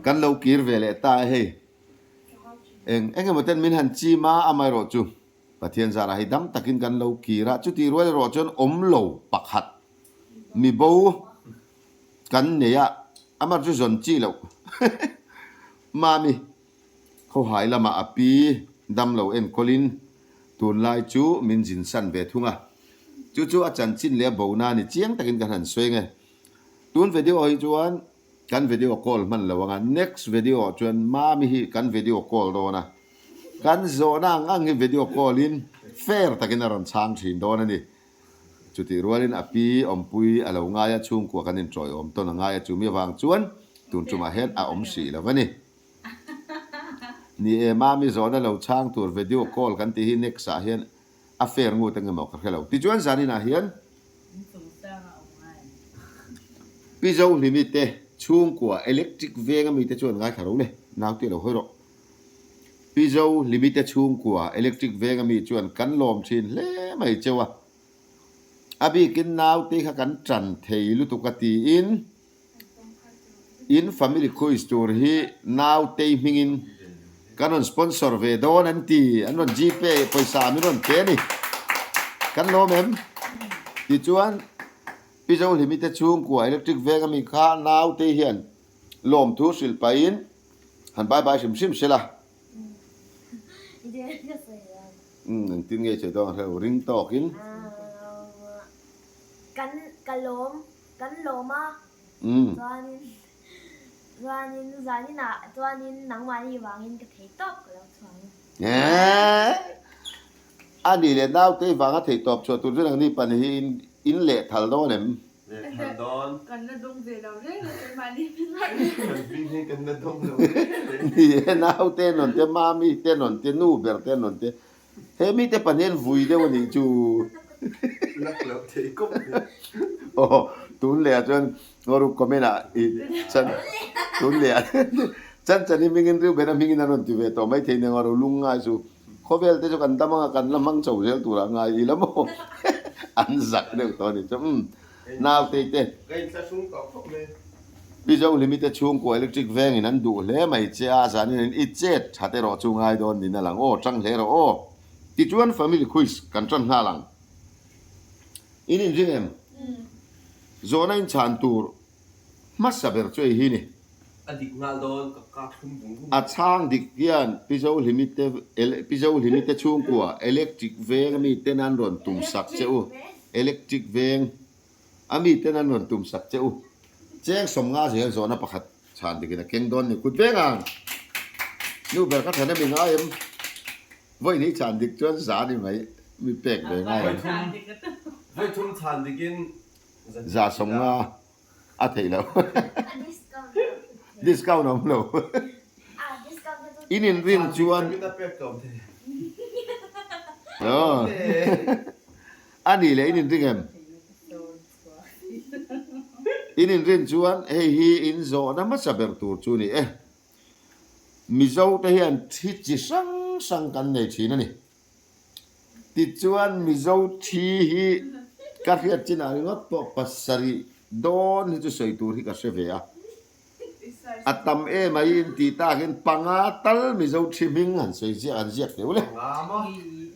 Kan lo kir ve leh ta e hei. Eng eng emaw ten min han chim a, amaherawhchu Pathian zarah hei dam takin kan lo kir a, chutih rual erawh chuan awm lo pakhat mibo kan nei a, amaherawhchu chu zawn chi loh Mami khawhai lamah a pi dam lo enkawlin tunlai chu min zin san ve thung a, chu chu a chanchin leh a bona ni chiang takin kan han sawi ang e. Tun video hi chuan Kan video call hman lo anga next video ah chuan Mami hi kan video call dawn a, kan zawhna ang ang hi video call in fair takin a rawn chhang thin dawn a ni. Chutih rualin a pi awmpui a lo ngai a, chhungkua kan inṭawiawm tawn a ngai a, chumi avang chuan tun tumah hian a awm hrih lo a ni. Ni e, Mami zawhna lo chhang tur video call kan tih hi next ah hian A fair ngut eng emaw ka hre lo. Tichuan zaninah hian Pi Zohlimi te chhungkua electric veng ami te chuan ngaithla ro le, naute lo hawi rawh. Pi Zohlimi te chhungkua electric veng ami chuan kan lawm thin hle mai cheu a, a bikin naute kha kan tan thei lutuk a tiin, In family quiz tur hi nautei hmingin kan rawn sponsor ve dawn an ti, an rawn gpay pawisa min rawn pe a ni. Kan lawm em? Tichuan Pi Zohlimi te chhungkua electric veng ami kha nautei hian lawmthu hrilh pahin han bye bye hrim hrim sela. Umm engtin nge sawi dawn ang hrelo ring tawkin. Kan ka lawm Kan lawm a, chuanin chuanin zaninah chuanin nangmahni vangin ka thei tawp ka lo chhuang a. Eeh! A nih leh naute vanga thei tawp chhuah tur chu nangni pan hi in in leh thal dawn em? Leh thal dawn. Kan la dawng ve lo reng a keimahni hming. Kan hming hi kan la dawng lo reng reng. Ni e, naute nawn te, mami te nawn te, nu ber te nawn te, He mite pahnihin vui deuh a nih chu. Lak loh thei kawp mai. Aw, tun leh ah chuan Ngaw comment ah i chan tun leh ah chan chan hi hmingin Reuben a hmingin a rawn ti ve tawh mai thei nia Ngaw lung ngai chu khawvel te chu kan dam anga kan la hmang chho zel turah ngai ila maw an zak deuh tawh a nih chu umm Nautei te. Ka inthlahrung tawh khawp mai. Pi Zohlimi te chhungkua electric vengin an duh hle mai che a, zanin in i chet that erawh chu ngai dawn niin a lang aw, tang hle rawh aw. Tichuan family quiz kan tan nghal ang. In inring em? Zawhna in chhan tur hmasa ber chu ei hi ni. A dik nghal dawn, ka kap thlum vung vung. A chhang dik hian Pi Zohlimi te Pi Zohlimi te chhungkua electric veng ami ten an rawn tum sak che u, electric veng. A mi ten an rawn tum sak che u. Cheng 50 zel zawhna pakhat chhan dikin a keng dawn ni. Kut veng ang! Nu ber ka thlan a mi ngai em? Vawi ni chhan dik chuan za ni mai mi pek ve ngai ang. Vawi thum chhan dikin za 50 a theih loh. Discount a awm lo. In inrin chuan. A nih leh in inring em? In inrin chuan hei hi in zawhna hmasa ber tur chu ni e. Mizo te hian thi chi hrang hrang kan nei thin a ni. Tichuan Mizo thi hi ka hriat chinah ringawt pawh pasarih dawn hi chu sawi tur hi ka hre ve a. A tam em a in tih takin panga tal Mizo thi hming han sawi ziak han ziak teh ule.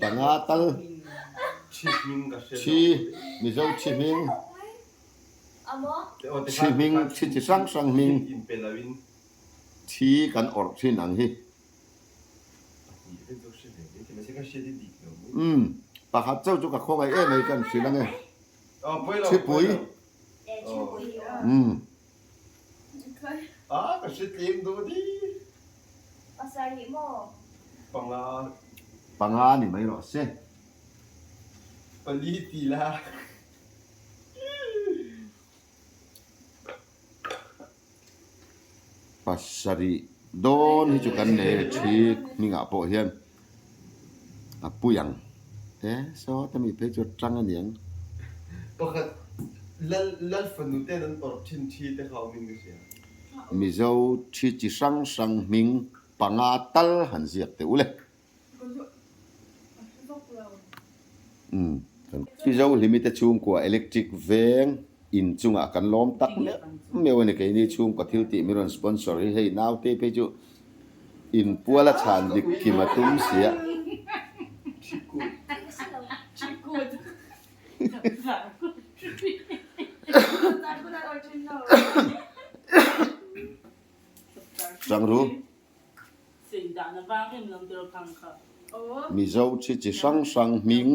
Panga tal thi Mizo thi hming thi hming thi chi hrang hrang hming thi kan awrh thin ang hi. Umm pakhat chauh chu ka khawngaih em ai kan hrilh ange. Thipui. Umm. A ka hre tlem dawn i. Pasarih maw? Panga. Panga ni mai rawh se. Pali ti la. Pasarih dawn hi chu kan nei a thi hmingah pawh hian a pui ang. E saw ta mi phei chu tang a niang. Pakhat lal lal fanu ten an awrh thin thi te kha awm in ka hria. Mizo thi chi hrang hrang hming panga tal han ziak teh u le. Umm Mizo Hlimi te chhungkua electric veng. In chungah kan lawm tak meuh meuh a ni. Keini chhungkaw thil tih min rawn sponsor hi hei naute phei chu in pual a chhan dik kim a tum si a. Changru. Mizo thi chi hrang hrang hming.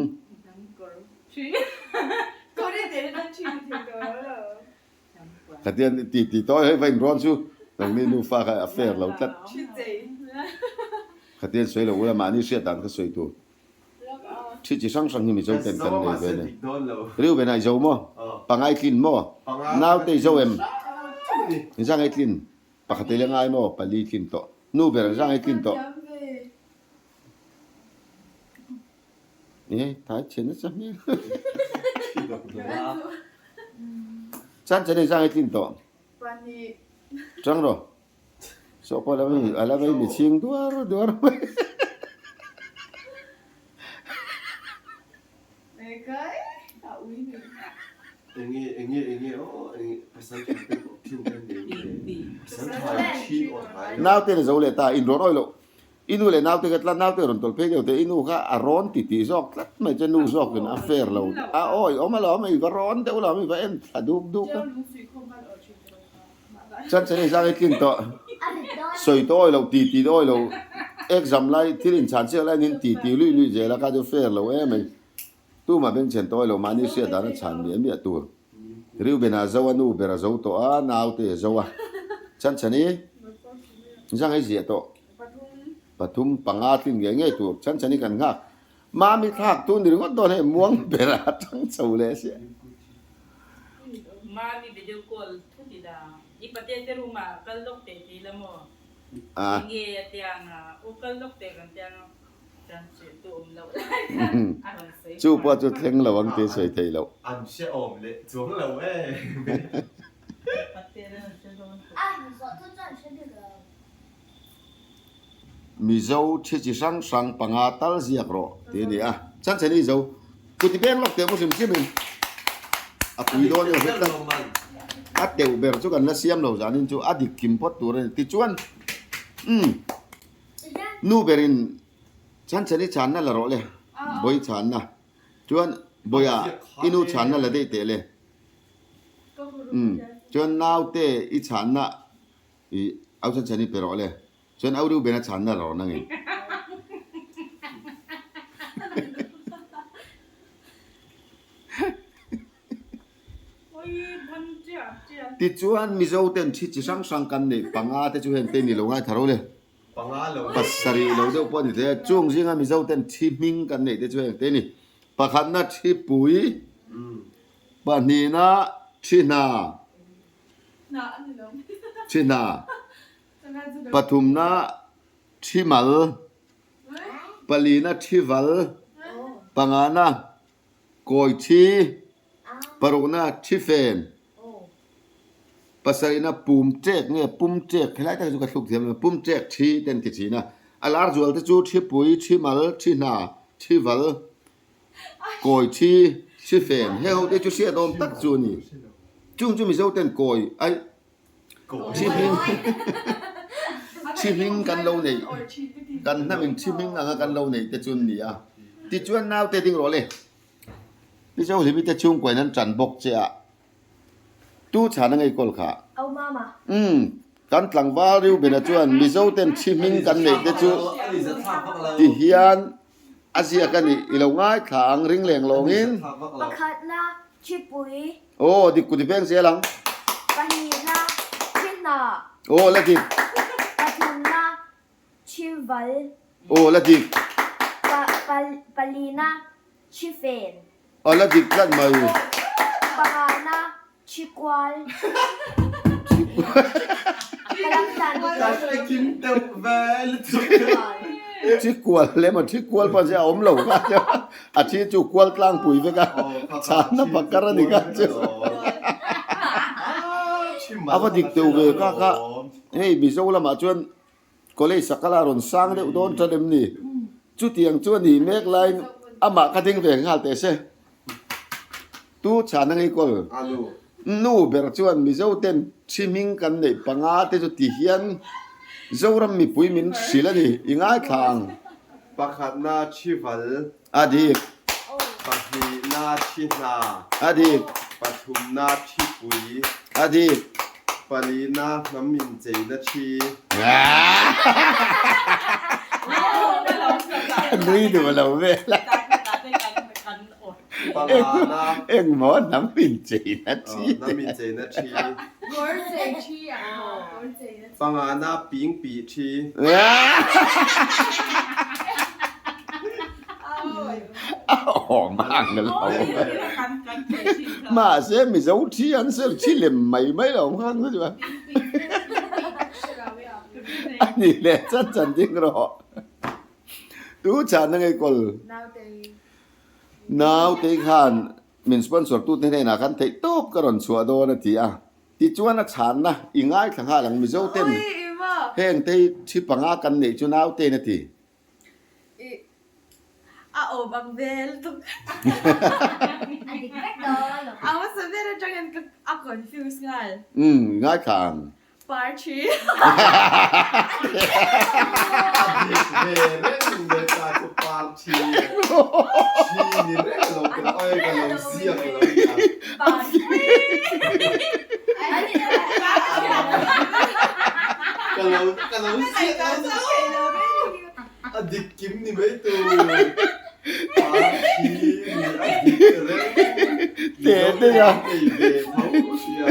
Khatian ti ti tawi hei va inrawn chu nangni nufa kha a fair lo tlat. Khatian sawi lo ula mahni hriat dan kha sawi tur. Thi chi hrang hrang hi Mizo ten kan nei ve nen. Reuben a i zo maw? Pangai tlin maw? Naute i zo em? Inzang ei tlin? Pakhat ei la ngai maw? Pali tlin tawh. Nu ber ang zang ei tlin tawh. E, thai chhe nasa hmel. Chan chan ei zang ei tlin tawh. Chang rawh. Saw pawh la vei a la vei mi chhing duar duar mai. Naute na zo leh ta in rawn awih loh i nu leh naute kha tlat naute rawn tawlh phei deuh teh i nu kha a rawn ti tih zawk tlat mai che nu zawk in a fair lo a awi awm alawm i va rawn deuh alawm i va en thla duk duk a. Chan chan in zang i tlin tawh sawi tawh awih loh ti ti awih loh exam lai thil inchhan chiah lai in ti ti luih luih zel a kha chu fair lo em mai. Tumah bengchhen tawh awih loh mahni hriat dan a chhan miah miah tur. Reuben a zo a nu ber a zo tawh a naute a zo a chan chan i zang ei ziah tawh pathum panga tlin ngei ngei tur chan chan i kan nghak Mami thlak tu ni ringawt dawn hei muang ber a tang chho leh sia. Mami video call thut ila i patea te room ah kal lawk teh ti ila maw? Enge a tiang a u kal lawk teh kan tiang a chuan hrilh tu awm loh lai khan a rawn sawi Chu pawh chu thleng lo ang tih sawi theih loh. An hrehawm leh chuang lo e. Patea an hre dawn tawh. A zawh chu chuan hre bik lo. Mizo thi chi hrang hrang panga tal ziak rawh tih a ni a. Chhan chhani zo kuti beng lawk teh maw hrim hrim in a pui dawn emaw hret tak a teuh ber chu kan la siam lo zanin chu a dik kim phawt tur a ni. Tichuan umm nu berin chhan chhani chhanna la rawh le bawi chhanna chuan bawiah i nu chhanna la daih teh le umm chuan naute i chhanna I au chan chan i pe rawh le. Chuan au Reuben a chhan na rawh nangin. Tichuan Mizo ten thi chi hrang hrang kan neih panga te chu heng te ni lo ngai tha ro le. Pasarih lo deuh pawh a ni thei a. Chung zinga Mizo ten thi hming kan neih te chu heng te ni. Pakhatna thi pui, pahnihna thi hna. Thi hna pathumna thi mal, palina thi val, pangana kawi thi, parukna thi fen, pasarihna pum ṭek nge pum ṭek helai tak hi chu ka thluk thiam lo pum ṭek thi te an ti ṭhin a, a lar zual te chu thi pui, thi mal, thi hna, thi val. Kawi thi, thi fen, he ho te chu hriat awm tak chu a ni. Chung chu Mizo ten kawi ai thi hming thi hming kan lo neih kan hnamin thi hming anga kan lo neih te chu an ni a. Tichuan naute ding rawh le. Mizo hlimi te chhungkuain an tan bawk che a. Tu chhan a ngei kawl kha. Umm kan tlangval Reuben-a chuan Mizo ten thi hming kan neih te chu ti hian A ziak a nih, i lo ngaithla ang ring leng lawngin. Pakhatna Thipui. Aw, dik kuti peng zel ang. Pahnihna Thihna. Aw, la dik. Pathumna Thival. Aw, la dik. Palina Thifen. Aw, la dik tlat mai. Pangana Chikual. Chikual lem a chikual pawh chu a awm lo kha chu a thi chu kual tlangpui vek a chhana pakar a ni kha chu a va dik deuh ve kha kha hei Mizo lamah chuan College a kal a rawn sang deuh dawn tan em ni? Chutiang chu a ni mek laiin amah ka ding ve nghal teh se. Tu chhan a ngei kawl? Nu ber chuan Mizo ten thi hming kan neih panga te chu ti hian Zoram mipui min hrilh a ni. I ngaithla ang. Pakhatna thi val. A dik. Pahnihna thi hna. A dik. Pathumna thi pui. A dik. Palina hnam incheina thi. Nui duh lo vel a. Pangana. Engmaw hnam incheina thi. Hnam incheina thi. Kawr chei thi ang maw? Kawr cheina thi. Pangana ping pih thi. A awm ang lo. Mahse Mizo thi an sel thi lem mai mai lo ang khan chu a. A ni leh chan chan ding rawh. Tu chhan a ngei kawl. Naute khan min sponsor tute hnenah khan theih tawp ka rawn chhuah dawn a ti a, tichuan a chhanna i ngaithla nghal ang Mizo ten heng te hi thi panga kan neih chu naute in a ti. A awm ang vel tuk. A dik vek dawn lo. A hmasa ber atangin ka a confuse nghal. Umm ngaithla ang. Parthi. A dik ve reng mai ta chu parthi thi ni reng lo ka oi ka lo ziak lo nia. Ka lo ka lo ziak lo a dik kim ni mai tur parthi ni a dik reng Mizo nei ve tho sia.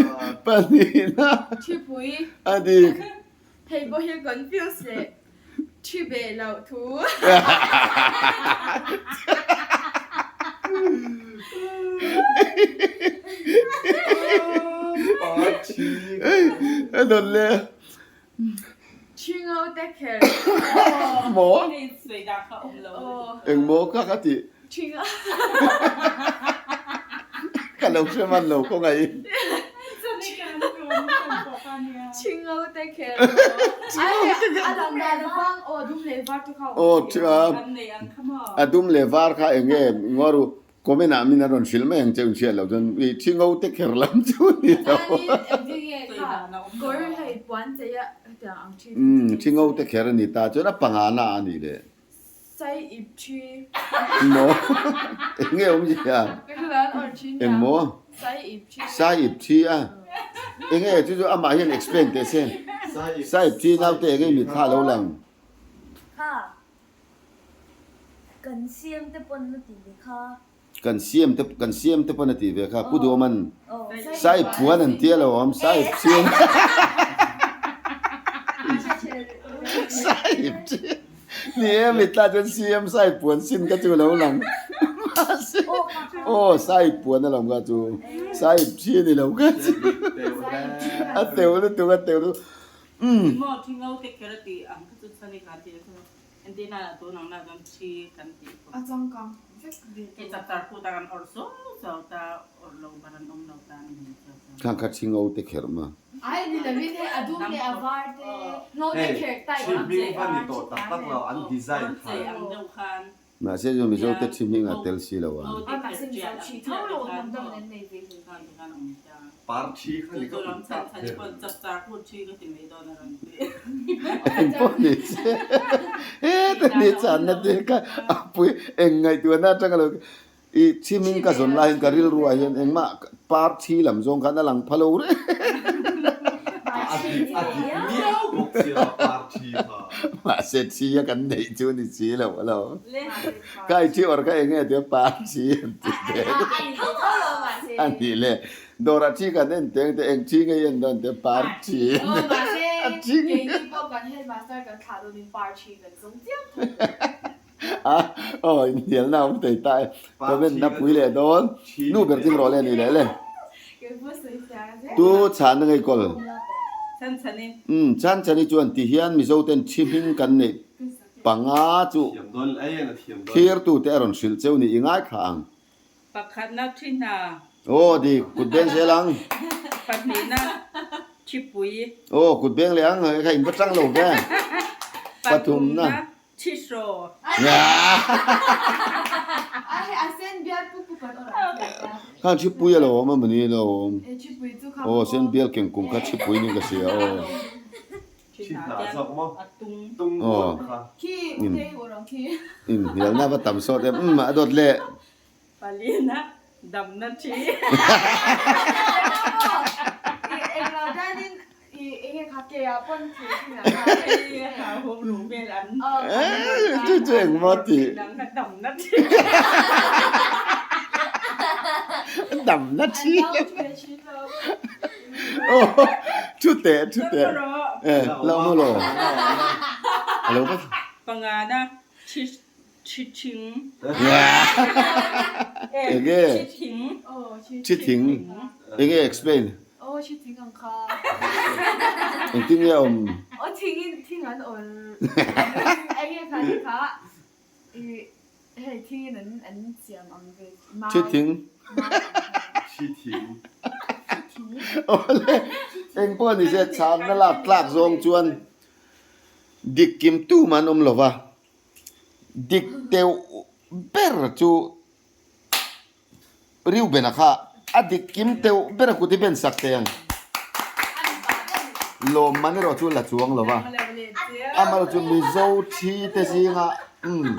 Pahnihna Thipui a dik. Hei pawh hi confuse leh thi beh loh thu. Parthi. A dawn le. Thi ngo te kher. Maw? Eng maw kha ka tih? Thi ngo. Ka lo hre man lo kawngaihin. Thi ngo te kher. A dang dan vang aw dum leh var te kha. Aw a dum leh var kha eng nge ngaw Comment ah min a rawn hrilh mai ang che inhriat loh chuan i thi ngo te kher lam chu ni lo. Umm thi ngo te kher a ni ta chuan a panga na a nih leh. Maw eng nge awm zia eng maw sai ip thi a eng nge chu chu amah hian explain teh se sai ip thi naute eng nge mitthla lo lang. Kan siam te pawn a ti ve kha. Kan siam te kan siam te pawn a ti ve kha. Pu Duhawman Sahib puan an tia lo awm Sahib siam Sahib chi ni e mitla chuan siam Sahib puan sin kha chu lo lang mahse aw Sahib puan alawm kha chu Sahib chi a ni lo kha chu a teu lutuk a teu lutuk umm. Maw thi ngau te kher a ti ang kha chu chhan i kha ti a chu entir na tun ang na chuan thi kan tih pawh A changkang vek ve hei chak char kut a kan awrh suau suau ta awrh lo bar an awm lo ta ni hmel cheu chuan. Khang kha thi ngau te kher ma. Ai ni lo in hei a dum leh a var te ngau te kher type Hei ang thi che hming va ni tawh tak tak lo an design kha. Ang deuh khan Mahse chu Mizo te thi hming a tel si lo a. Eng pawh ni se heta ni channa te kha a pui eng ngaihtuahna atanga lo i thi hming ka zawn laiin ka rilru ah hian engmah par thi lam zawng khan a lang pha lo reng. Mahse thi a kan neih chu ni si lo a lo. Kai thi awr kha eng nge tia par thi an ti ve a nih le dawrah thi kan en teng te eng thi nge i en dawn tia par thi a thing a aw inhnialna a awm thei ta e comment na pui leh dawn nu ber ding rawh le a nih leh le tu chhana ngei kawl umm chan chani chuan ti hian Mizo ten thi hming kan neih Panga chu thirtute a rawn hrilh cheu ni i ngaithla ang. Pakhatna thi hna. Aw dik, kut beng zel ang. Pahnihna thi pui. Aw kut beng leh ang, kha in va tang lo ve. Pathumna thi hraw. Khan Chhipui a lo awm a mawni a lo awm. Aw sen bial keng kum kha Chhipui niin ka hria aw. Aw inhnialna va tam sawt em umm a dawt le. Chu chu engmaw tih damna thi thu teh thu teh e lo maw lo alo va Pangana Chhithing Enge Chhithing Enge explain Engtin nge awm Chhithing Awle engpawh ni se chhanna lak tlak zawng chuan dik kim tum an awm lova. Dik deuh ber chu Reuben-a kha a dik kim deuh ber a kut i ben sak teh ang. Lawmman erawh chu la chuang lo va, amaherawh chu Mizo thi te zinga umm.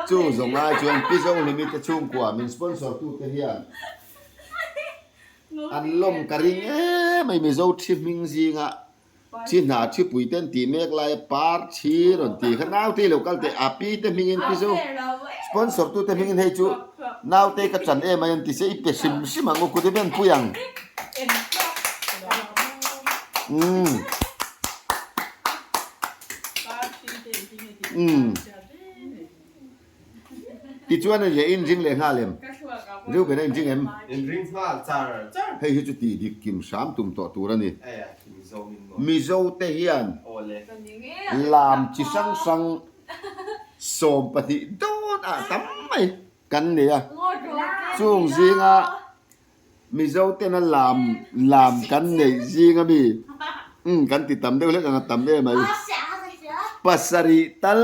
Chu zawng ai chuan Pi Zohlimi te chhungkua min sponsor tute hian an lawm ka ring em ai Mizo thi hming zinga thi hna thi pui te an tih mek laia par thi rawn tih kha naute lo kal teh a pi te hmingin Pi Zo sponsor tute hmingin hei chu naute ka chan em ai an ti se i pe hrim hrim ang u kut i ben pui ang. Umm. Umm. Tichuan a nia in ring leh nghal em? Reuben a inring em? Inring nghal char char. Hei hi chu tih dik kim hram tum tawh tur a ni. Mizo te hian lam chi hrang hrang 12 dawn ah tam mai kan nei a. Chung zinga Mizo tena lam lam kan neih zing a mi umm kan ti tam deuh hlek ang a tam em mai. Pasarih tal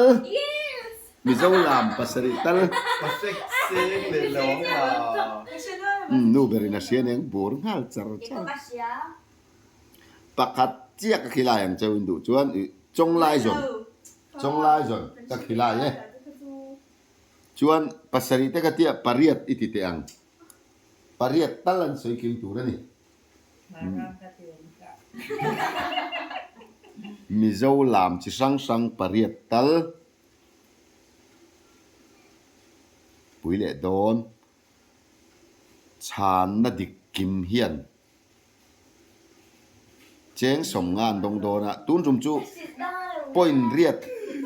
Mizo lam pasarih tal. Umm nu berin a hria nen bur nghal char char. Pakhat chiah ka khilai ang cheu in duh chuan ih chawnglai zawn chawnglai zawn ka khilai e. Chuan pasarih te ka tia pariat i ti teh ang. Pariat tal an sawi kim tur a ni. Mizo lam chi hrang hrang pariat tal pui leh dawn chhanna dik kim hian cheng sawm nga an dawng dawn a, tun tum chu point riat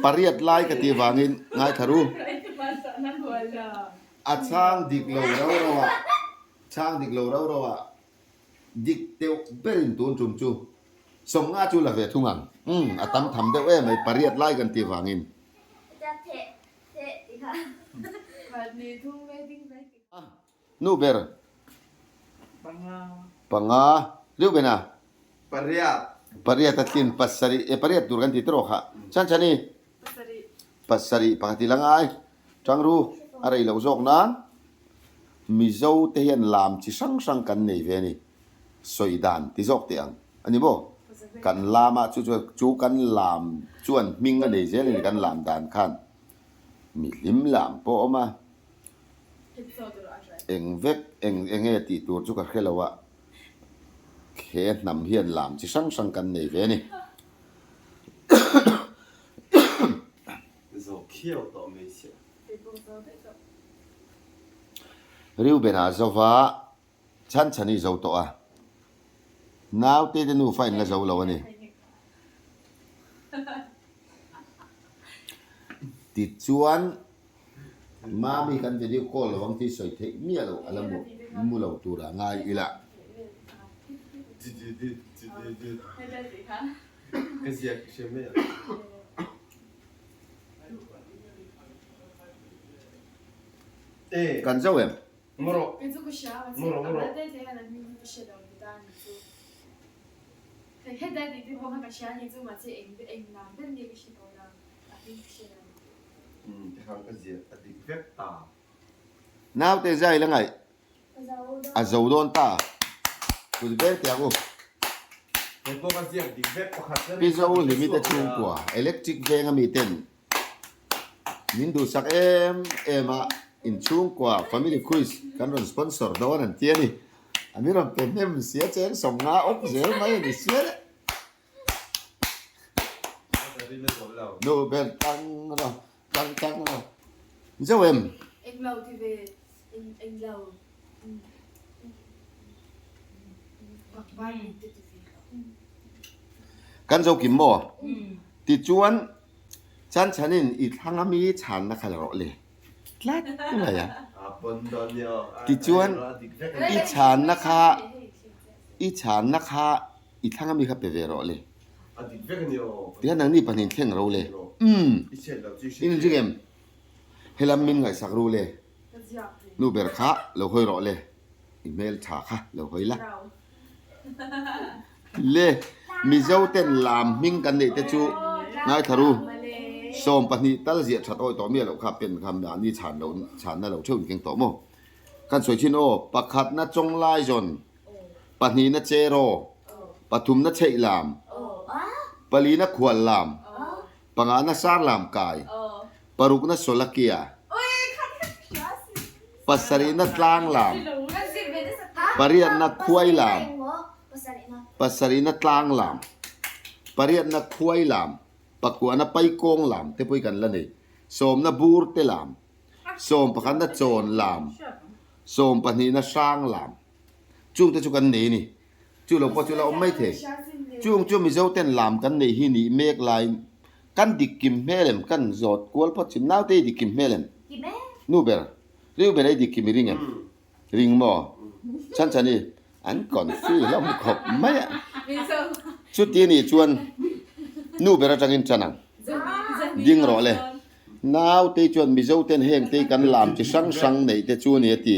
pariat lai ka tih vangin ngaithla ru. A chhang dik lo rau rau a, chhang dik lo rau rau a, dik deuh berin tun tum chu 50 chu la ve thung ang. Umm a tam tham deuh em mai pariat lai kan tih vangin. Nu ber. Panga. Panga. Reuben a? Pariat. Pariat a tlin pasarih e pariat tur kan ti tawh kha. Chhan chhani? Pasarih. Pasarih pakhat i la ngai. Tangru a rei loh zawk nan Mizo te hian lam chi hrang hrang kan nei ve a ni. Sawi dan ti zawk teh ang a ni maw? Kan lam ah chu chuan chu kan lam chuan hming a nei zel a ni kan lam dan khan. Mi hlim lam pawh a awm a. Eng vek eng enge tih tur chu ka hre lo a, he hnam hian lam chi hrang hrang kan nei ve a ni. Reuben-a zova chhan chhan i zo tawh a, naute te nufa in la zo lo a ni. Tichuan. Mami kan video call lo ang tih sawi theih miah lo a la mu mu lo tur ah ngai ila. Kan zo em? Hetlai tih te pawh kha ka hria a ni chu mahse eng eng lam ber nge ka hre tawh lo a hming ka hre lo. Umm tikhan ka ziah a dik vek ta. Naute zai la ngaih a zo dawn ta. Kut veng teh ang u. He pawh ka ziak dik vek pakhat ber Pi Zo Hlimi te chhungkua electric veng ami ten min duhsak em em a inchhungkua family quiz kan rawn sponsor dawn an ti a ni. A min rawn pe hnem sia cheng sawmnga awp zel mai a ni sia le. Nu ber tang rawh tang tang rawh. Zo em? Englo ti ve englo bakbar te ti ve lo. Kan zo kim maw? Tichuan Chanchanin i thlang a mi chhanna kha la rawh le. Tlat mai a. Tichuan i chhanna kha i chhanna kha i thlang a mi kha pe ve rawh le. Tihian nangni pahnih thleng ro le. Umm. In ring em? Helam min ngaihsak ru le. Nu ber kha lo hawi rawh le. I hmel tha kha lo hawi la. Le, Mizo ten lam hming kan neih te chu ngaithla ru. 12 tal ziah that awi tawh miah loh kha pen kha mahni chhan lo chhanna lo theuh in keng tawh maw? Kan sawi thin aw, pakhatna chawnglai zawn, pahnihna cheraw, pathumna chheih lam, palina khual lam, pangana sar lam kai, parukna sawlakia, pasarihna tlang lam, pariatna khuai lam, pasarihna tlang lam, pariatna khuai lam, pakuahna paikawng lam te pawh hi kan la nei, sawmna bur te lam, sawmpakhatna chawn lam, sawmpahnihna hrang lam, chungte chu kan nei a ni. Chu lo pawh chu la awm mai thei. Chung chu Mizo ten lam kan neih hi nih mek laiin kan dik kim hmel em? Kan zawt kual phawt chin. Naute i dik kim hmel em? Nu ber, Riu ber ei dik kim i ring em? Ring maw? Chhan chhan i an confi hlawm khawp mai a. Chuti nih chuan nu ber atangin tan ang. Ding rawh le. Naute chuan Mizo ten heng te kan lam chi hrang hrang neih te chu a ni a ti.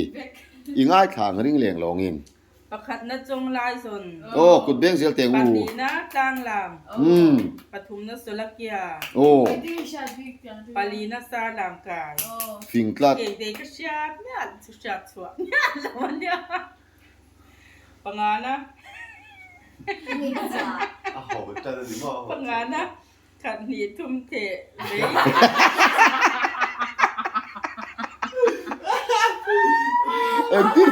I ngaithla ang ring leng lawngin. Pakhatna chung lai zawn. Aw, kut beng zel teh u. Pahnihna tlang lam. Pathumna Solakia. Aw. Palina sar lam kai. Fing tlat. Kei dei ka hriat miah chu hriat chhuah miah lo a nia. Pangana. A ho tan a ni maw? Pangana khat hnih thum theh vei. Engtin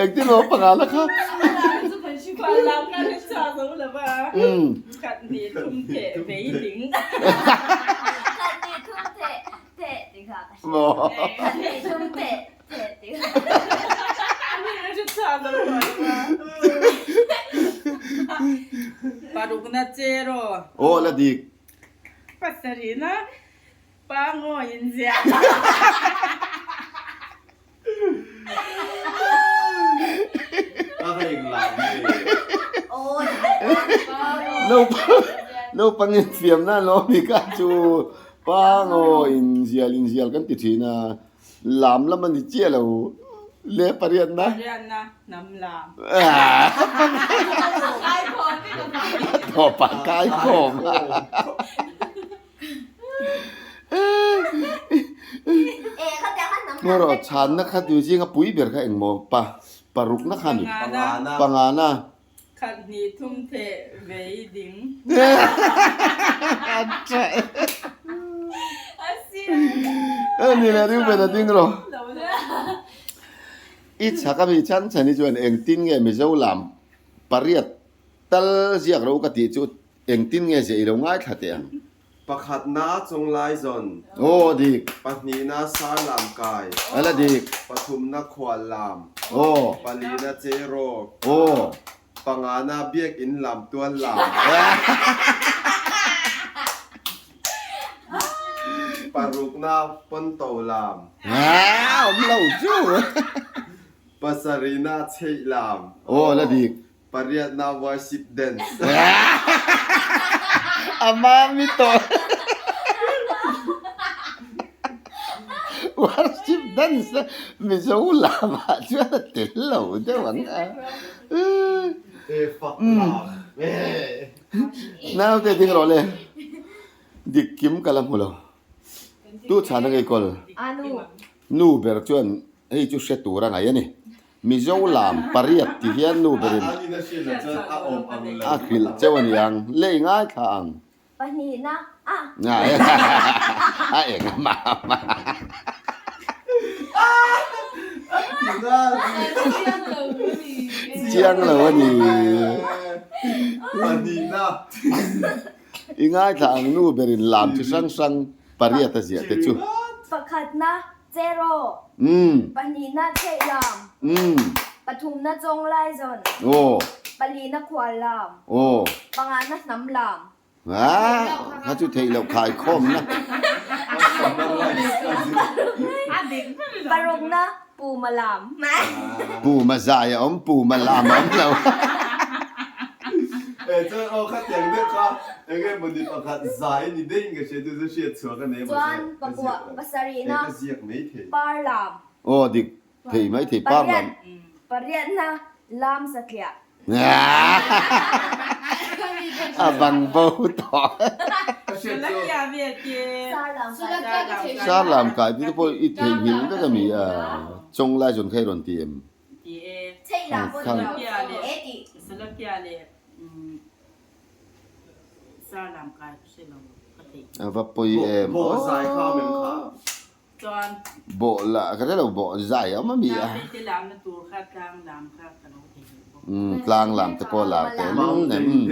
engtin maw pangana kha? Pangana kha hre chhuak zo lo va. Khat hnih thum theh vei ding. Khat hnih thum theh theh tih kha ka hria. Maw? Khat hnih thum theh theh tih kha. Hre chhuak zo lo va. Parukna che rawh. Aw la dik. Pasarihna pa ngawi in ziah. Ka reng lam nge. Naupang in fiamna an lo awm i kha chu pa ngawi in zial in zial kan ti thin a. Lam lam a ni chiah lo le pariatna. Pariatna hnam lam. A tawp ah kai khawm. Ngaw chhanna kha tui zinga pui ber kha engmaw pa parukna kha ni. Pangana. Pangana. Khat hnih thum theh vei ding. Ni le ring ber a ding rawh. I chhak a mi chhan chhan hi chuan engtin nge Mizo lam pariat tal ziak ro ka tih chu engtin nge ziah i lo ngaithla teh ang. Pakhatna Chunglai zawn. Aw dik. Pahnihna Sarlam kai. Ala dik. Pathumna Khuallam. Aw. Palina Cheraw. Aw. Pangana Biakinn lam tual lam. Parukna Ponto lam. Aa awm lo chu. Pasarihna Chheih lam. Aw la dik. Pariatna worship dance. A mami tawh. Worship dance a Mizo lamah chuan a tel lo deuh ang a. E fak lam e. Naute ding rawh le. Dik kim ka la hmu lo. Tu chhana ngei kawl. Nu ber chuan hei chu hre tur a ngaih a ni. Mizo lam pariat ti hian nu berin a hrilh cheu a ni ang. Lei ngaithla ang. Pahnihna a. A eng a mah a mah. Chiang lo a ni. Pahnihna. I ngaithla ang nu berin lam chi hrang hrang pariat a ziah te chu. Pakhatna Cheraw. Pahnihna Theihlam. Pathumna Chawnglaizawn. Palihna Khuallam. Pangana Hnamlam. Kha chu theih loh khai khawmna. Parukna Puma lam. Puma zai a awm, Puma lam a awm lo. Chuan aw kha tiang deuh kha enge mawni pakhat zai ni daih in ka hria chu chu hriat chhuah ka nei Chuan pakua pasarihna par lam. Aw dik thei mai thei par lam. Pariatna lam satliah. A bang bo tawh. Sar lam kai te pawh i theihnghilh vek a mi a, chawng lai zawn kha i rawn ti em? A va pawi em aw. Bawh lah ka hre lo bawh zai a awm a mi a. Umm tlang lam te pawh lar teh lul em umm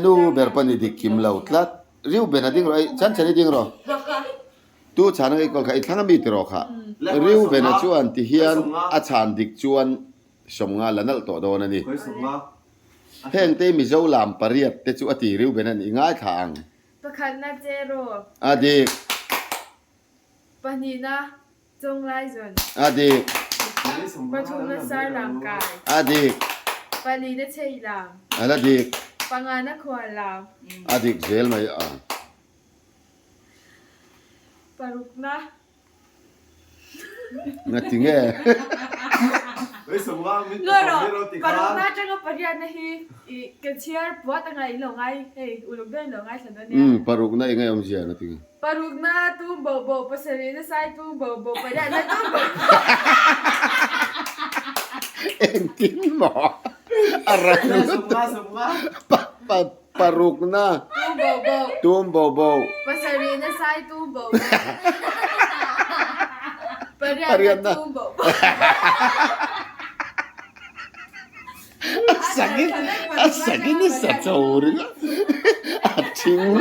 nu ber pawh ni dik kim lo tlat riu ben a ding rawh ei chan chan i ding rawh tu chhan ang i kawl kha i thlang a mi tiraw kha riu ben a chuan ti hian a chhan dik chuan sawmnga la nalh tawh dawn a ni heng te mizo lam pariat te chu a ti riu ben a ni i ngaithla ang. Pakhatna che rawh. A dik. Pahnihna Chawnglaizawn. A dik. Pathumna Sarlamkai. A dik. Palina Cheilam. A la dik. Pangana Khuallam. A dik zel mai a. Parukna. Nga ti nge? Parukna atanga pariatna hi i ka chhiar puat anga in lo ngai hei uluk deuh in lo ngaithla dawn nia. Umm parukna eng nge awmzia nga ti nge? Parukna tum boh boh pasarihna sai tum boh boh pariatna tum boh boh. Engtin maw a rang lutuk parukna Tum boh boh. Tum boh boh. Pasarihna sai tum boh boh. Pariatna tum boh boh. A sakin a sakin a sa cho ringawt a thing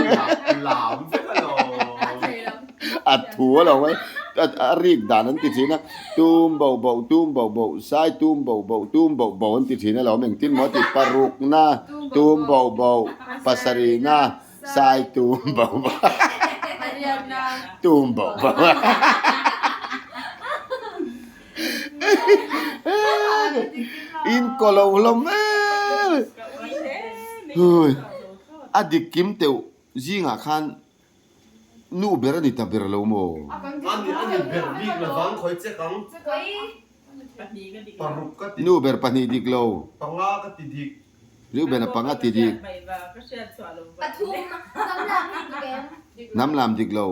a thu a lo mai a rik dan an ti thin a tum boh boh tum boh boh sai tum boh boh tum boh boh an ti thin a lo engtin maw ti parukna tum boh boh pasarihna sai tum boh boh tum boh boh. In ko lo hlawm em hui a dik kim teuh zingah khan nu ber a ni ta ber lo maw? Nu ber pahnih dik lo. Reuben a panga ti dik. Hnam lam dik lo.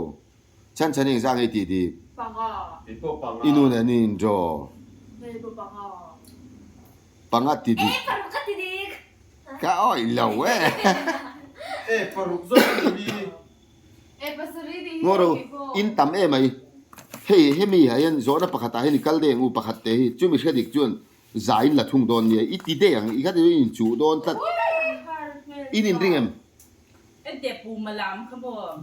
Chhan chhan eng zah ngei tih dik. I nu nen i in draw. Panga ti dik. Ka awih lo e. Ngaw ro, in tam em ai. Hei hemi ah hian zawhna pakhat ah hian i kal deuh ang u pakhat te hi chumi hre dik chuan zah in la thung dawn nia i ti daih ang i kha ti in inchuh dawn tlat. In inring em? Enteh Puma lam kha maw?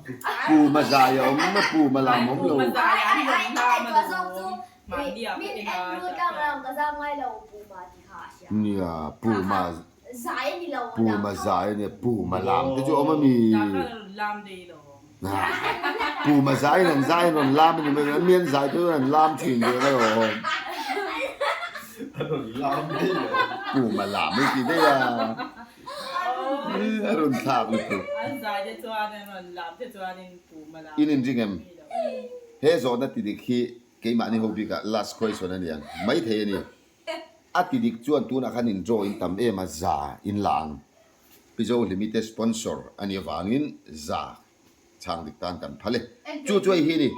Puma zai a awm a, Puma lam awm lo. Puma zai an rawn lam a lawm. Mahni ah ka en a Nia, Puma Puma zai a nia, Puma lam te chu a awm a mi? Puma zai in an zai an rawn lam a ni mai, mi an zai te chuan an lam thin ve mai awm. Puma lam i ti daih a. A rawn thlak lutuk. In inring em? He zawhna ti dik hi keimahni ho bikah last question a ni ang maithei a ni. A ti dik chuan tunah khan in draw in tam em a, za in la ang. Pi Zohlimi te sponsor a nih avangin za chhang dik tan kan phal e. Chu chu hei hi ni,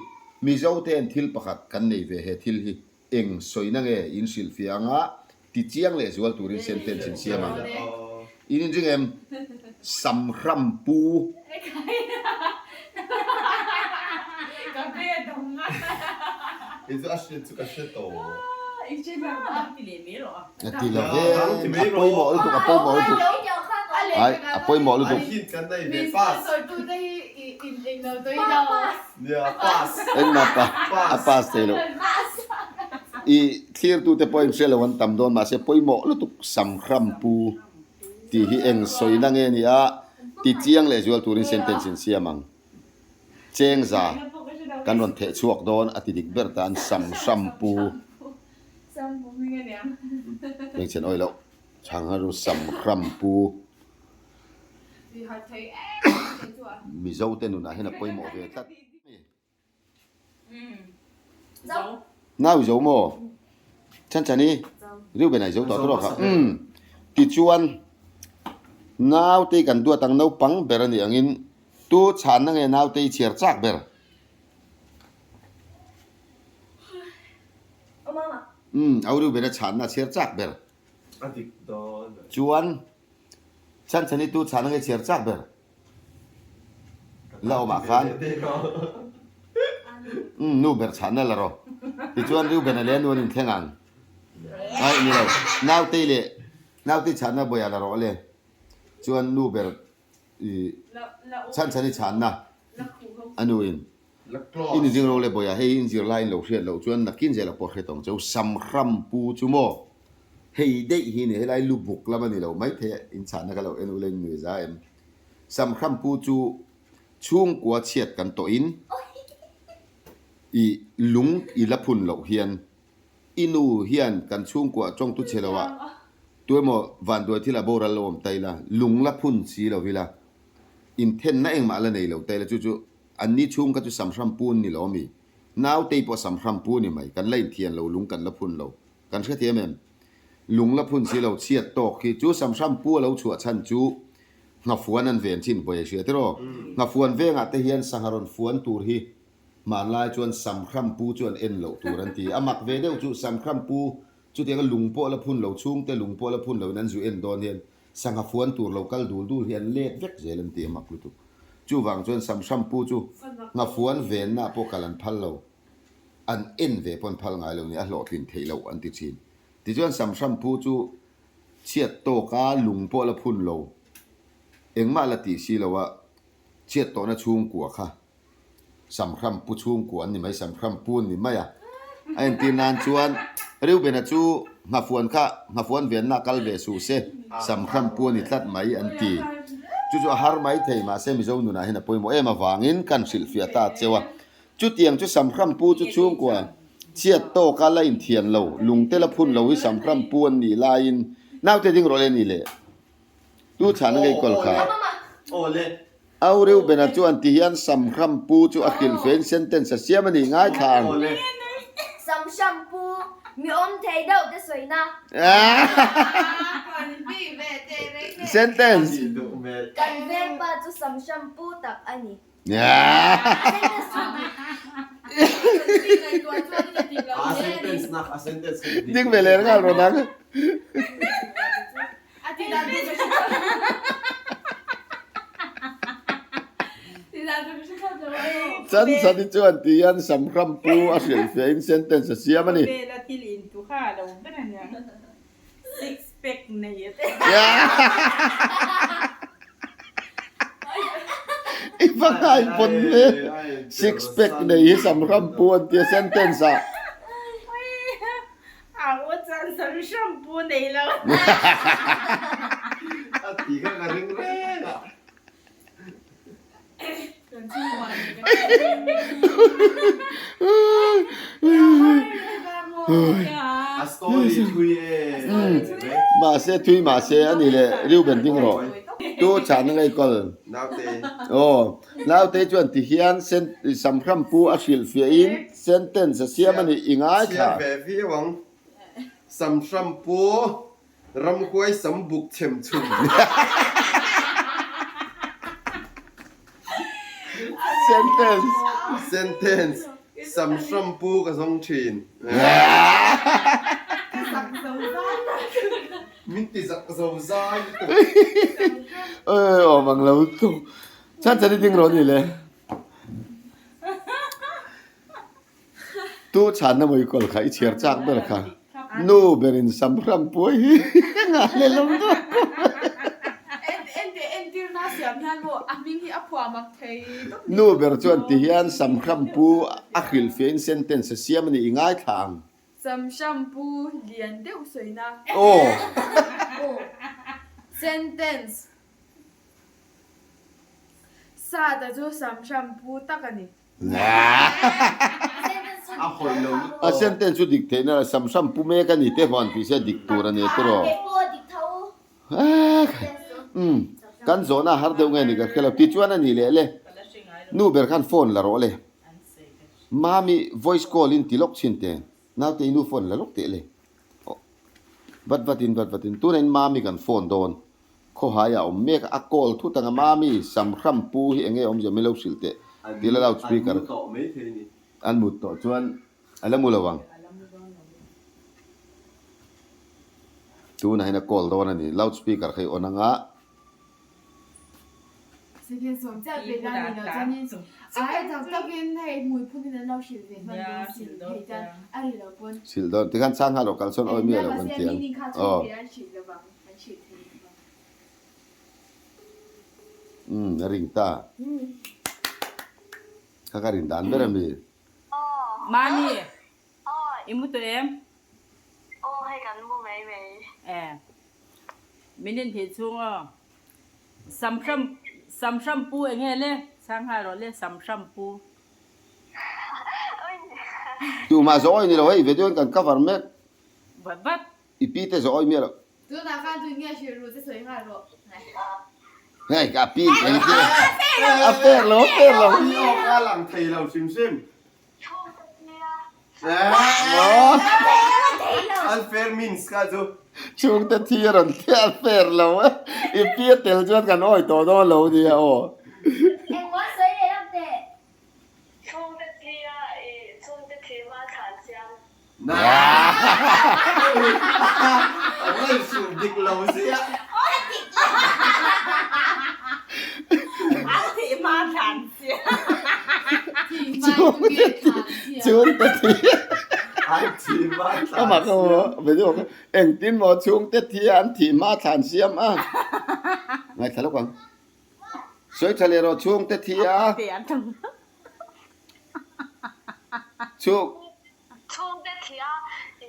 Mizo te'n thil pakhat kan nei ve he thil hi eng sawina nge in hrilhfiah anga ti chiang leh zual turin sentence in siam ang. In inring em? Samhram pu. A ti lo ve, a pawimawh lutuk, a pawimawh lutuk. Ai, a pawimawh lutuk. Engmah pa, a pass thei lo. I thlirtute pawhin hre lo an tam dawn mahse pawimawh lutuk Samhram pu tih hi eng sawina nge ni a, ti chiang leh zual turin sentence in siam ang. Chengza kan rawn theh chhuak dawn a ti dik ber tan Samhram pu. Hmeichhe an awih loh chhang a ru Samhram pu. Mizo te nunah hian a pawimawh ve tlat. Nau i zo maw? Chanchani, Reuben a i zo tawh tawh kha. Umm. Tichuan, naute kan duat ang naupang ber a nih angin tu chhanna nge naute i chhiar chak ber? Umm, au Reuben a chhanna a chhiar chak ber. Chuan, Chanchani tu chhanna nge chhiar chak ber? La awmah khan umm nu ber chhahna la rawh. Tichuan Reuben-a leh a nu an inthleng ang. Ai ni lo, Nautei leh Nautei chhahna bawiah la rawh le. Chuan nu ber i chhanchhani chhanna a nu in in inzing ro le bawiah hei in zir lai in lo hriat loh chuan nakin zel a pawh hre tawng cheu Samhram pu chu maw hei daih hi ni helai lu buk lam a ni lo maithei a in chhahna ka lo en ula in nui za em. Samhram pu chu chhungkua chhiat kan tawhin i lung i la phun loh hian i nu hian kan chhungkua tawngtu che lo ah tuemaw vanduai thil a boral lo awm ta ila lung la phun si lo ila inthenna engmah la nei lo ta ila chu chu anni chhung kha chu Samhram pu an ni lo ami? Nautei pawh Samhram pu ni mai kan la inthian lo lung kan la phun lo Kan hrethiam em? Lung la phun si lo chhiat tawk hi chu Samhram pu a lo chhuah chhan chu Nghafuan an ven thin vawi a hria tiraw? Nghafuan vengah te hian sangha rawn fuan tur hi hmanlai chuan Samhram pu chu an en loh tur an ti. A mak ve deuh chu Samhram pu chutianga lung pawh la phun lo chhungte lung pawh la phun loin an zu en dawn hian sangha fuan tur lo kal dul dul hi an let vek zel an ti a mak lutuk. Chuvang chuan Samhram pu chu Nghafuan venna pawh kal an phal lo. An en ve pawn phal ngai lo ni, a hlawhtlin theih loh an ti thin. Tichuan Samhram pu chu chhiat tawka lung pawh la phun lo, engmah la tih si lo a, chhiat tawhna chhungkua kha Samhram pu chhungkua an ni mai, Samhram pu an ni mai a. A entir nan chuan Reubena chu nghafuan kha nghafuan venna kal ve suh se, Samhram pu a ni tlat mai an ti. Chu chu a har mai thei, mahse Mizo nunah hian a pawimawh em avangin kan hrilhfiah ta cheu a. Chutiang chu Samhram pu chu chhungkua chhiat tawka la inthian lo, lungte la phun lo hi Samhram pu an nih laiin naute ding rawh le ni le. Tu chhahna ngei kawl kha. Au Reubena chuan ti hian Samhram pu chu a hrilh fein sentence a siam a nih ngaithla ang. Samhram pu mi awm thei deuh te sawina. Sentence. Kan vengpa chu Samhram pu tak a ni. Ding ve leh nghal rawn ang. Chan chhan chuan ti hian Samhram pu a hrilhfiahin sentence a siam a ni. Six pack nei a te. I va ngai pawn hle. Six pack nei hi sam hram pu an tia sentence ah. A u chuan sam hram pu nei lo. A ti kha ka ring reng a. Mahse thui mahse a ni leh Reuben ding rawh tu chhahna ngei kawl aw naute chuan ti hian Samhram pu a hrilh fiah in sentence a siam a nih i ngaithla. Samhram pu Ramhuai sam buk chhem chhum. Sentence. Sentence, Sam hram pu ka zawng thin. Ka zak zo zai. Min ti zak zo zai lutuk. Oi awm ang lo lutuk. Chhan chhan i ding rawh ni le. Tu chhanna maw i kawl kha i chhiar chak ber kha. Nu berin sam hram puai hi nga le lo deuh kawp mai. Nu ber chuan ti hian sam hram pu a hrilhfiah in sentence a siam a ni i ngaithla ang. Sam hram pu lian deuh sawina. Aw. Sentence Sata chu sam hram pu tak a ni. A sentence chu dik theihna la sam hram pu mek a ni te huan tih se dik tur a ni tiraw. Umm kan zawhna a har deuh nge ni ka hre lo tichuan a ni leh le nu ber khan phone la rawh le mami voice call in ti lawk chhin te naute i nu phone la lawk teh le vat vat in vat vat in tunah in mami kan phone dawn. Khawhai a awm mek a, a call thut ang a, Mami, Sam hram pu hi enge awmzia min lo hrilh teh tih la loud speaker An mu tawh mai thei ni. An mut tawh chuan a la mu lo ang. Tunah hian a call dawn a ni, loud speaker kha i on ang a. Second sawm chiah pe la ni lo chuanin ai tak takin hei hmui phunin an lo hrilh ve hman dawn si hei chuan a ri lo pawn. Hrilh dawn tikhan chang nghal rawh kalsawn awi miah lo kan ti ang. Aw. Umm a ring ta. Kha ka rin dan ber a mi. Mami, i mu tawh em? Aw hei kan mu mai mai. E, min inthih chhung aw. Sam hram, sam hram pu eng nge le? Sanghai rawh le, sam hram pu. Tumah zawh awi ni lo hei video in kan cover mek. Vat vat. I pi te zawh awi miah lo. Tunah khan tui nge hrilh ru che sawi nghal rawh. Hei ka pi in ei te. A fair lo a fair lo. Pi awk a lang thei lo hrim hrim. Unfair means kha chu. Chhungte thi a rawn theh a fair lo e. I pi a tel chuan kan awi tawh dawn lo nia aw. Engmaw sawi leh lawk teh. Chhungte thi a i chhungte thi hma thlan chiang. An ngaihsuh dik lo sia. An thih hma thlan chiang. Chhungte thi chhungte thi. An thih hma thlan siam. Engtin maw chhungte thi a an thih hma thlan siam a. Ngaithla lawk ang. Sawi tha leh rawh chhungte thi a. Chhung. Chhungte thi a i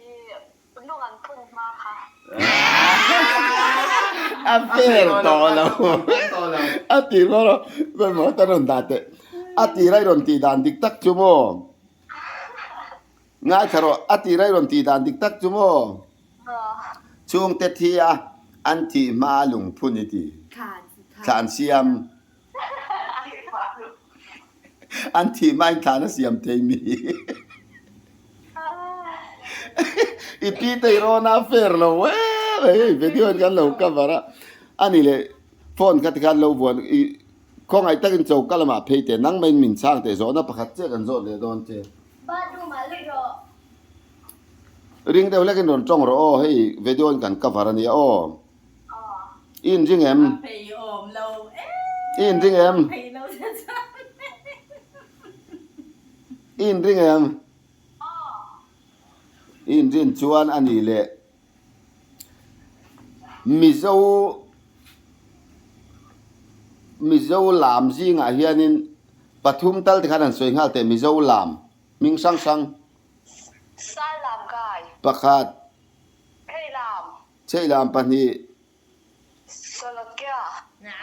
lung an phun hma kha. A fair tawh lo. A ti maw rawh. Khawi maw ta rawn dah teh. A tira i rawn tih dan dik tak chu maw. Ngaithla rawh. A tira i rawn tih dan dik tak chu maw. Chhungte thi a an thih hma lungphun i ti. Thlan siam. An thih hma in thlan a siam thei mi. I pi te i rawn a fair lo em mai hei video in kan lo cover a. Ani leh phone kha tikhan lo vuan i khawngaih takin choka lamah phei teh nangmah in min chhang teh zawhna pakhat chiah kan zawt leh dawn che. Bathroom ah lut rawh. Ring deuh hlekin rawn tawng rawh aw, hei video in kan cover a nia aw. I inring em? I inring em? I inring em? I inrin chuan a nih leh Mizo Mizo lam zingah hianin pathum tal tikhan an sawi nghal teh Mizo lam hming hrang hrang. Sailam kai. Pakhat. Pheilam. Cheilam pahnih. Sawlawkia.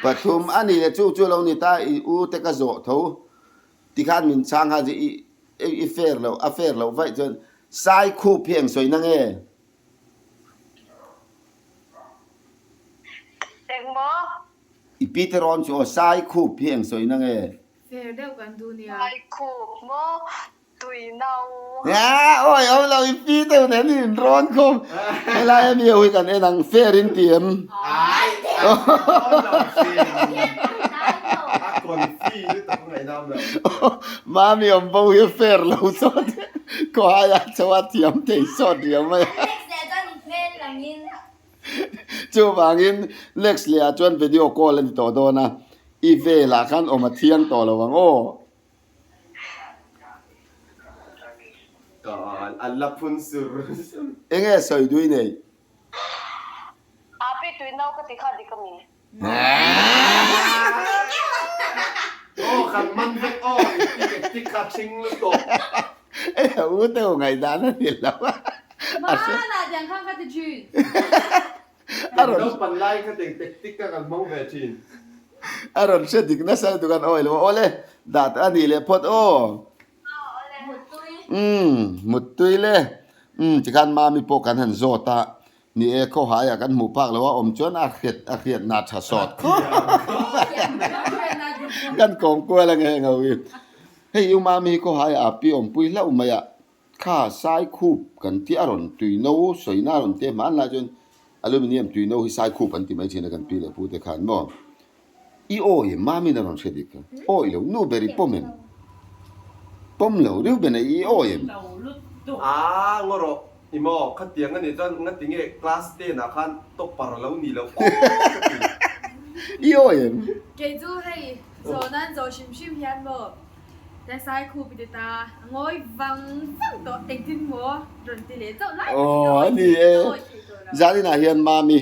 Pathum a ni le chu chu lo ni ta i u te ka zawh tho tikhan min chhang kha i i fair loh a fair loh vaih chuan sai khup hi eng sawi na nge? Engmaw? I pi te rawn chu aw sai khup hi eng sawi na nge? Fair deuh kan duh nia. Sai khup maw? Tui no. Aa awi awm lo i pi deuh nen i in rawn khawm helai ami ho hi kan en ang fair in ti em. Ai an rawn lo fair ni. A confi. lutuk a ngaihnam lo. Mami awm bo hi a fair lo sawt khawhai ah chho a thiam thei sawt riau mai a. Next leh chuan i hmel langin. Chuvangin next leh ah chuan video call a ni tawh dawn a, i velah khan awm a thiang tawh lo ang aw. Ka an la phun sur sur. Enge sawi dui nei? Api tui no ka ti kha dik a mi. Aw kan man vek aw i ti tik kha thing lutuk. Ei a u deuh ngaihdan a ni lo a. Hmanah tiang khan ka ti thin. A rawn. Naupan lai kha tiang tactic kha kan hmang ve thin. A rawn hre dik nasa lutuk an awi lo a. Awle dah a nih leh phawt aw. Umm muttui le. Umm tikhan mami pawh kan han zawt a. Ni e, khawhaiah kan hmuh phak lo a awm chuan a hriat a hriatna a tha sawt khawp Kan kawm kual ang heng ho hi. Hei u Mami hi khawhaiah a pi awmpui hlauh mai a, kha Saikhup kan tih a rawn tuino sawina a rawn te hmanlai chuan aluminium tuino hi Saikhup an ti mai thin a kan pi leh pu te khan maw. I awi em? Mami'n a rawn hre dik a. Awi lo, nu ber i pawm em? Pawm lo, Reuben-a i awi em? Aa, ngaw rawh, i maw? Khatiang a nih chuan ngati nge class ten ah khan topper a lo ni lo aw ka ti. I awi em? Kei chu hei zawh nan zawh hrim hrim hian maw Tesai khup i ti ta, a ngawi vang vang tawh, engtin maw rawn ti leh chauh lai tak hi ka Aw, a ni e. awi thei tawh lo. Zaninah hian Mami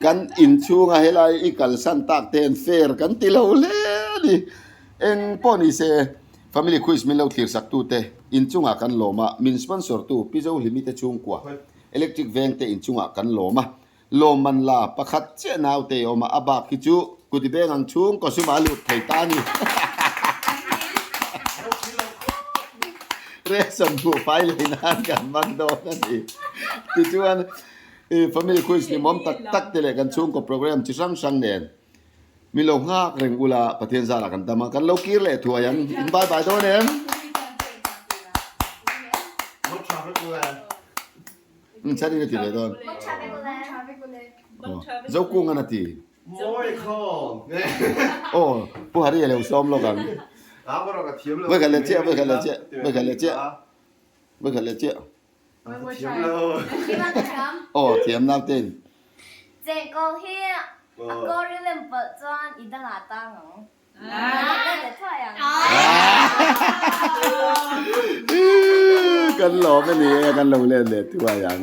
Kan inchhunga helai i kalsan tak ten fair kan ti lo hle a ni. Eng pawh ni se, Family Quiz min lo thlir sak tute inchungah kan lawm a, min sponsor tu Pi Zohlimi te chhungkua Electric Veng te inchungah kan lawm a. Lawmman la pakhat chiah naute i awm a, a bak hi chu kuti beng ang chhung kawsumah a lut thei ta a ni. Ration buhfai lei nan kan hmang dawn a ni. Tichuan. I family quiz hlimawm tak tak te leh kan chhungkaw program chi hrang hrang nen min lo nghak reng ula Pathian zarah kan dam a, kan lo kir leh thuai ang. In bye bye dawn em? Umm chhan in a ti ve dawn. Zokung an a ti. Aw Pu Hari a lo sawm lawk ang. Vawikhat leh chiah, vawikhat leh chiah, vawikhat leh chiah, vawikhat leh chiah. Aw thiam nau ten. Chengkawl hi a kawr i lem palh chuan i dangah tang ang. Kan lawm a ni e, kan lo let leh thuai ang.